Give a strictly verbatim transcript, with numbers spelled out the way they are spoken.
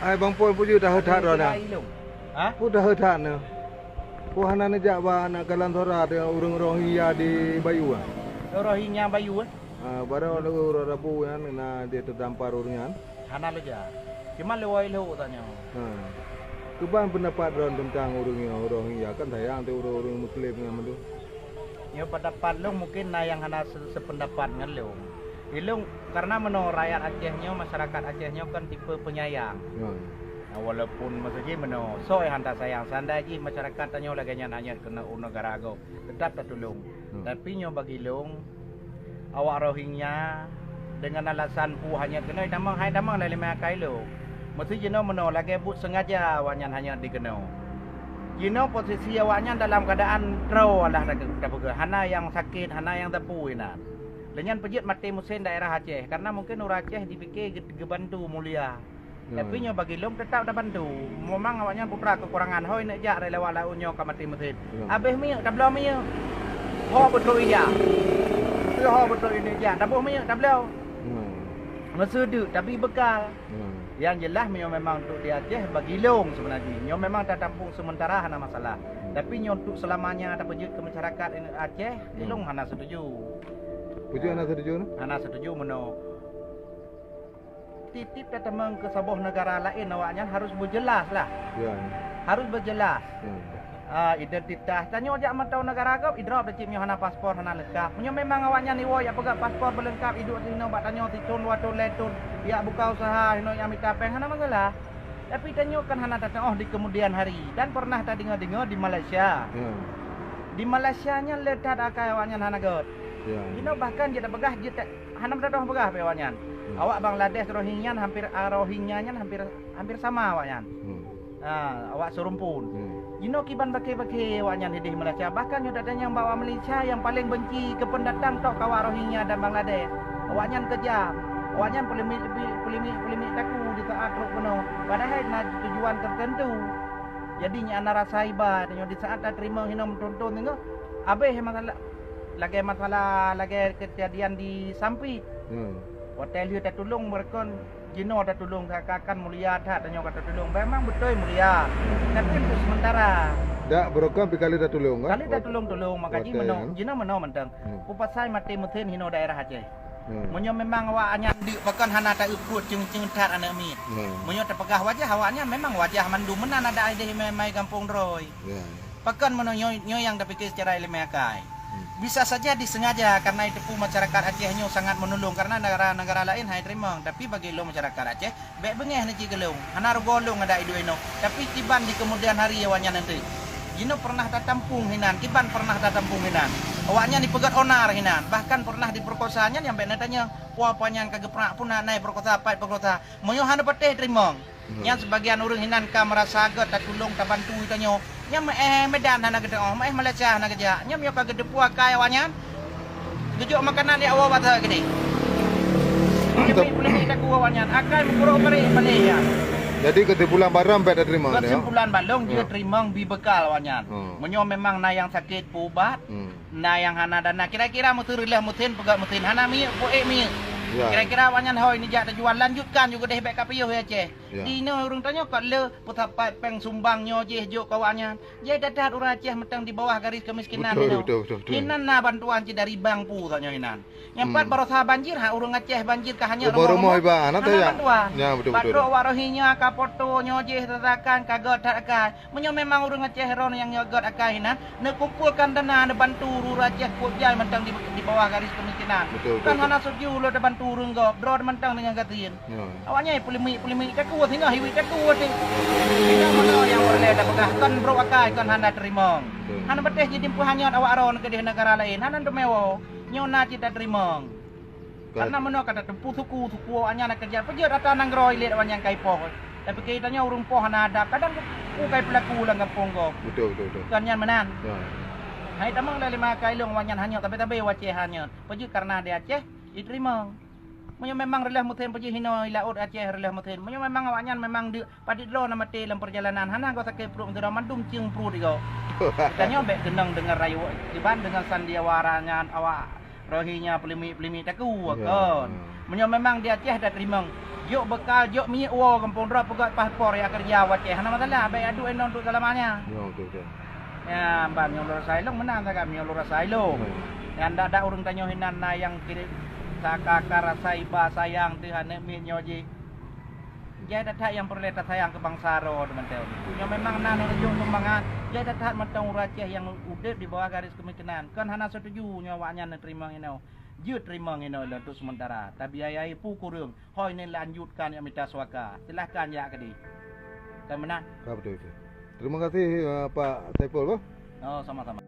Hai Bang Pon, peue jeuet daheuet that droeneuh? Hai, Ilong. Ha? Peue daheuet that nyoe? Peue hana neujak bak aneuk kalon sora deungon ureueng Rohingya di Bayu, ah? Rohingya Bayu, eh? Ah, barô lôn uroe Rabu nyan na di teudampar ureueng nyan. Hana leuja. Cuma lewat ilok tanyoe. Ha. Keuban pendapat droen teuntang ureueng nyoe, Rohingya? Kan sayang teuh ureueng-ureueng Muslim nyan mandum. Nyoe pendapat lôn mungkin na nyang hana se-, sependapat ngon lôn. Ilong, karena meunoe rakyat Aceh nyoe, masyarakat Aceh nyoe kan tipe penyayang. Ya. Nah, walaupun maksud jih meunoe, soe hana sayang, seandai jih masyarakat tanyoe lagèe nyan hanyut keuneuk u negara gob, teutap tatulông. Hmm. Tapi nyoe bagi lôn, awak Rohingya deungon alasan peue hanyut keunoe tamong, hai tamong lé limai akai lôn. Meusti jinoe meunoe lagèe buet sengaja awaknyan hanyut dikeunoe. Jinoe posisi awaknyan dalam keuadaan troe, alah tapeugah, hana nyang sakét, hana nyang teupue inan. Lé nyan peujeuet maté meusén daerah Aceh, karena mungkin ureueng Aceh jipike geubantu mulia. Ya. Tapi nyoe bagi lôn teutap tabantu. Memang awaknyan putra keukurangan, hôi neuk jak rot lewat laôt nyoe ka maté meusén. Ya. Abéh minyeuk, tabloe minyeuk. Ho beutôi ija. Ho beutôi neuk jak, taboh minyeuk, tabloe. Ya. Meuseudeuk, tabi beukal. Ya. Yang jelas, nyoe memang untuk di Aceh bagi lôn seubeuna jih. Nyoe memang tatampung sementara, hana masalah. Hmm. Tapi nyoe untuk selamanya tapeujeuet keu masyarakat Aceh, hmm, ilong hana setuju. Peujeuet hana setuju, nah? Hana setuju meunoe. Tiep-tiep tatamong keu saboh negara laén, awaknyan harus beujeulaih lah. Ya. Harus beujeulaih. Ya. Ah, identitas. Tanyoe jak mantong negara gob, idrob cit meunyoe hana paspor, hana leungkap. Meunyoe memang awaknyan iwoe jak peugah paspor beuleungkap, iduek sinoe bak tanyoe sithon, dua thon, lhèe thon, jak buka usaha, inoe jak mita péng, hana masalah. Tapi tanyoe kan hana tateuoh di kemudian hari dan pernah tadeungoe-deungoe di Malaysia. Ya. Di Malaysia nyan le that akai awaknyan hana göt. Ya. Inoe bahkan jeuet tapeugah jeuet hana meudadoh peugah bak awaknyan. Hmm. Awak Bangladesh Rohingya nyan hampir, ah, Rohingya nyan hampir, hampir sama awaknyan. Hmm. Ha, awak seurumpun. Hmm. Jinoe kiban bakée-bakée awaknyan idéh Malaysia. Bahkan nyoe that nyang bak awak Malaysia nyang paleng benci keu peundatang tok keu awak Rohingya dan Bangladesh. Awaknyan keujam. Awaknyan peulimit-limit, peulimit-peulimit taku di saat trok keunoe. Padahai na tujuan teuteuntu. Jadi nyan na rasa iba tanyoe di saat tateurimong hinoe meuthon-thon singoh. Abéh masalah. Lagée masalah, lagée keujadian di Sampit. Hmm. Watée lheueh tatulông, beureukon jinoe tatulông, seakan-akan mulia that tanyoe ka tatulông. Memang beutôi mulia, tapi untuk sementara. Dak, beureukon pih ka lheueh tatulông, kan? Ka lheueh tatulông-tulông, maka jih watée meunoe, kan? Jinoe meunoe mantong. Hmm. Peue pasai maté meusén hinoe daerah Aceh. Hmm. Meunyoe memang awaknyan deuk, pakon hana ta-eu pruet ceung-ceung that aneuk miet. Hmm. Meunyoe tapeugah wajah awaknyan, memang wajah mandum meunan adak idéh mai, mai gampông droe. Ya, ya. Pakon meunoe nyoe, nyoe nyang tapike secara ileumèe akai. Hmm. Bisa saja disengaja karena iteupeue masyarakat Aceh nyoe sangat meunulông karena negara-negara laén hai teurimong, tapi bagi lôn masyarakat Aceh bèk beungèh neuh cit keu lôn, hana rugoe lôn adak iduek inoe, tapi kiban di kemudian hari awaknyan nanti. Jinoe pernah tatampung hinan, kiban pernah tatampung hinan. Awaknyan ipeugèt onar hinan, bahkan pernah diperkosa, nyan nyang bèk neutanyong, peue apa nyang ka geupeurak, peue na, na iperkosa, pat iperkosa. Meunyoe hana patéh teurimong. Hmm. Nyan sibagian ureuëng hinan ka meurasa gét tatulông, tabantu geutanyoe. Nyan meu-éh Medan hana geuteuôh, meu-éh Malaysia hana geujak. Nyan meunyoe ka geuteupeue akai awaknyan, geujok makanan jak woe bak saboh keudéh. Puléh-puléh taku awaknyan, akai meukurok bareh balée nyan. Jadi, keusimpulan barang bèk tateurimong, ya? Keusimpulan balong, jeuet teurimong, bi beukal awaknyan. Hmm. Meunyoe memang na nyang sakét, peuubat, hmm, na nyang hana dana. Kira-kira meuseu reulah meusen, peugah meusen, hana minyeuk, peuék minyeuk. Ya. Kira-kira awaknyan hôi neujak teujual, lanjutkan ju keudéh, bèk ka piôh, ya, Aceh. Ya. Di inoe ureuëng tanyoe ka le peusapat péng sumbang nyoe jih jok keu awaknyan. Jai that-that ureuëng Aceh mantong di bawah garis kemiskinan inoe. Betul, betul, betul, betul. Inan na bantuan cit dari bank pu tanyoe inan. Nyang pat barosa banjir, ha, ureuëng Aceh banjir ka hanyot rumoh-rumoh, iba, hana bantuan. Ya, betul, betul. Pat trok awak Rohingya ka poto nyoe jih tatakan ka gét that akai. Meunyoe memang ureuëng Aceh droe nyang nyoe gét akai inan, neukumpolkan dana neubantu ureuëng Aceh kuat jai mantong di, di bawah garis kemiskinan. Betul, betul, betul. Kan hana setuju lôn tabantu ureuëng gob, droe mantong deungon gasien. Ya. Awaknyan peulimik-peulimik taku, singoh hiwit taku até. Singoh meunoe nyang peureulée tapeugah, kon brok akai, kon hana teurimong. Betul. Hana patéh jitimpôh hanyot awak droe keudéh negara laén, hana teumé woe. Nyoe na cit tateurimong. Betul. Karena meunoe ka tateupeue suku, suku awaknyan na keujat. Peue jeuet atra nanggroe ilét awaknyan ka ipoh. Tapi keu tanyoe ureuëng poh hana adab, kadang ku kai peulaku lam gampông gob. Betul, betul, betul. Kon nyan meunan. Ya. Hai tamong lé limai akai lôn awaknyan hanyot, tapi-tapi wacée hanyot. Peue jeuet karena di Aceh iteurimong. Meunyoe memang reulah meusen peujeuet hinoe i laôt Aceh reulah meusen. Meunyoe memang awaknyan memang deuk padit droe na maté lam peurjalanan, hana goe sakét pruet meudura mandum cieng pruet igoe. Tanyoe bèk keunong deungon rayeuk kiban deungon sandiwara nyan awak Rohingya pelimik-pelimik taku, ya, kon. Ya. Meunyoe memang di Aceh dah teurimong, jok bekal, jok minyeuk woe gampông droe, peugöt paspor ya keureuja u Aceh, hana masalah, bèk adu inong untuk selamanya. Ya, betul, betul. Ya, ban nyoe lôn rasa ilong meunan sagai, nyoe lôn rasa ilong. Ya. Nyang dak-dak ureueng tanyoe hinan na nyang kirém saka-ka rasa iba sayang teuh aneuk miet nyoe jih. Jai that-that nyang peureulèe tasayang keu bansa droe teumantong. Nyoe memang na neureujoh sumbangan, jai that-that mantong ureueng Aceh nyang udép di bawah garis keumiskinan. Kon hana setuju nyoe awaknyan neuteurimong inoe. Jeuet teurimong inoe lôn untuk sementara. Tabiaya ié peue kureueng, hôi neulanjutkan nyang mita suaka. Silahkan jak keudeh. Kon meunan. Ka beutôi, beutôi. Terima kasih, eh, Pak Saiful, boh. Oh, sama-sama.